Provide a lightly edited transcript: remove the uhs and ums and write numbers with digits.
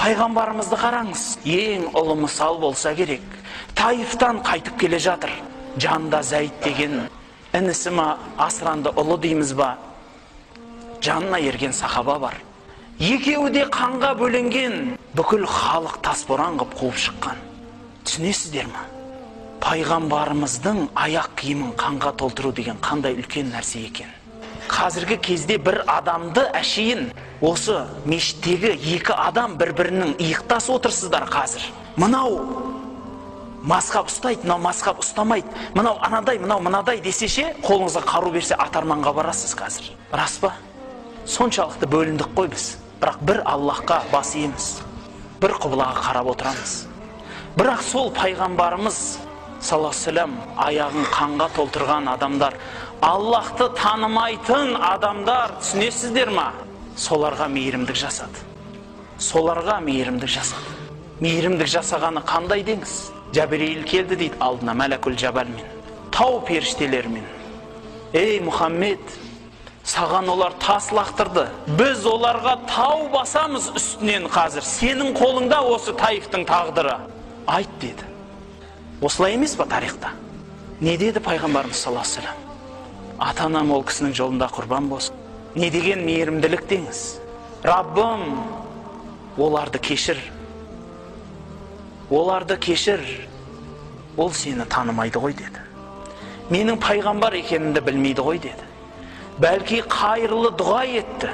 Пайғамбарымызды қараңыз, ең ұлы мысал болса керек. Таифтан қайтып келе жатыр. Жанында Зайд деген інісі ма, асыранды ұлы дейміз ба, жанына ерген сахаба бар. Екеуі де қанға бөленген, бүкіл халық тасборан қып қуып шыққан. Түсінесіздер ма? Пайғамбарымыздың аяқ киімін қанға толтыру деген қандай үлкен нәрсе екен. Қазіргі кезде бір адамды әшейін осы мешіттегі екі адам бір-бірінің иықтас отырсыздар қазір. Мынау мазхаб ұстайды, мынау мазхаб ұстамайды, мынау анадай, мынау мынадай десе ше, қолыңызға қару берсе атарманға барасыз қазір. Рас па? Соншалықты бөліндік қой біз. Бірақ бір Аллахқа бас иеміз, бір құбылаға қарап отырамыз. Бірақ сол пайғамбарымыз саллаллаху алейхи вассалам аяғын қанға толтырған адамдар, Аллахты танымайтын адамдар, түсінесіздер ма? Соларға мейірімдік жасады. Соларға мейірімдік жасады. Мейірімдік жасағаны қандай деңіз? Жабірейіл келді дейді алдына мәләкүл жабалмен, тау періштелерімен. Ей Мұхаммед, саған олар тас лақтырды, біз оларға тау басамыз үстінен қазір. Сенің қолыңда осы Таифтың тағдыры. Айт деді. Осылай емес па тарихта? Не деді пайғамбарымыз саллаллаху алейхи вассалам? Ата-анам ол кісінің жолында құрбан болсын. Не деген мейірімділік деңіз? Раббым, оларды кешір. Оларды кешір. Ол сені танымайды ғой деді. Менің пайғамбар екенімді білмейді ғой деді. Бәлки қайырлы дұға етті.